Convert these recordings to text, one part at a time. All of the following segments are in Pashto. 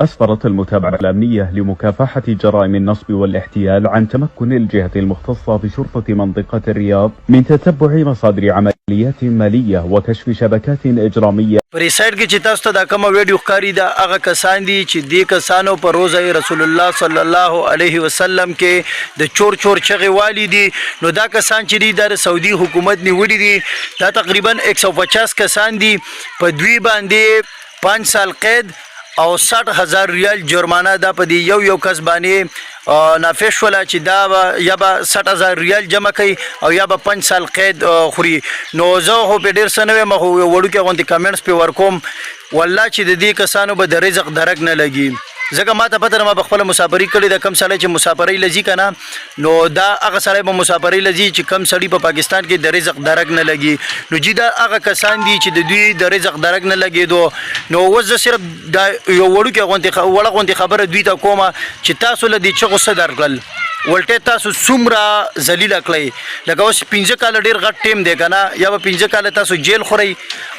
أسفرت المتابعة الأمنية لمكافحة جرائم النصب والاحتيال عن تمكن الجهة المختصة بشرطة منطقة الرياض من تتبع مصادر عمليات مالية وكشف شبكات إجرامية. په دې سایډ کې چې تاسو ته دا کومه ویډیو ښکاري، دا هغه کسان دي چې دې کسانو په روضه رسول الله صلی الله علیه وسلم کې د چور چور چغې والي دي. نو دا کسان چې دي، دا د سعودي حکومت نیولي دي. دا تقریبا 150 کسان دي. په دوی باندې 5 سال قید او 60,000 ریال جرمانه دا په دې یو یو کس باندې نافذ شوله چې دا به یا به 60,000 ریال جمع کوي او یا به 5 سال قید خوري. نو زه خو په ډیر څه نه وایم، خو یو وړوکی غوندې کمنټس پې ورکوم. والله چې د دې کسانو به د رزق درک نه لګي، ځکه ما ته پته ده، ما په خپله مسافري کړې ده. کم سړی چې مسافرۍ له ځي که نه، نو دا هغه سړی به مسافرۍ له ځي چې کم سړي په پاکستان کې د رزق درک نه لګي. نو جی دا هغه کسان دي چې د دوی د رزق درک نه لګېدو. نو اوس زه صرف دا یو وړوکی غوندې وړه غوندې خبره دوی ته کوم چې تاسو له دې چغو څه درکړل؟ ولټه تاسو څومره ذلیل کړئ. لکه اوس 5 کاله ډیر غټ ټیم دی کنه، یا به 5 کاله تاسو جیل خورئ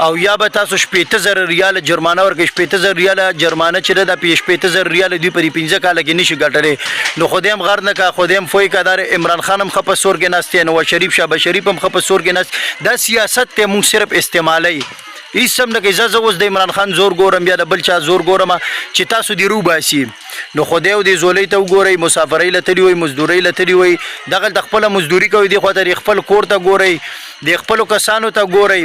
او یا به تاسو 60,000 ریال جرمانه ورکړئ. 60,000 ریال جرمانه چې ده، دا 60,000 ریال دوی په دې 5 کاله کې نشي ګټلی. نو خدای هم غر نه کا، خدای هم فوی کا. دار عمران خان هم ښه په سور کې ناست دی، نواز شریف، شهباز شریف هم ښه په سور کې ناست. دا سیاست ته موږ صرف استعمالوي، هیڅ هم نه کوي. زه اوس د عمران خان زور ګورم یا د بل چا زور ګورم چې تاسو دې روباسي. نو خدای او دې زولۍ ته وګورئ. مسافرۍ له تللي وئ، مزدورۍ له تللي وئ، دغلته خپله مزدوري کوئ، دې خوا ته خپل کور ته ګورئ، د خپلو کسانو ته ګورئ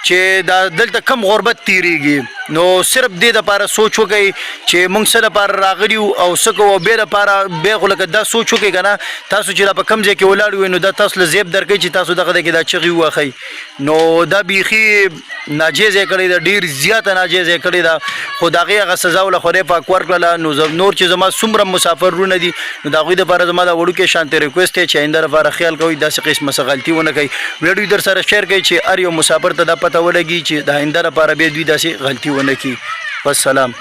چې دا دلته کم غربت تیریږي. نو صرف دې دپاره سوچ وکړئ چې موږ څه دپاره راغلي یو او څه کوو. بې دپاره بیا خو لکه دا سوچ وکړئ که نه، تاسو چې دا په کوم ځای کې ولاړ وئ، نو دا تاسو له زیب درکوي چې تاسو دغه ځای کې دا چغې ووهئ. نو دا بیخي ناجیزه یې کړې ده، ډېر زیاته ناجیزه یې کړې ده، خو د هغې هغه سزا له خدای پاک ورکړله. نو نور چې زما څومره مسافر وروڼه دي، نو د هغوی دپاره زما دا وړوکی شانتې ریکویسټ دی چې آینده لپاره خیال کوئ، داسې قسمه څه غلطي ونه کوئ. ویډیو در سره شیر کړئ چې هر یو مسافر ته دا پته ولګي چې د آینده لپاره بیا دوی داسې غلطي ونه کړي. والسلام.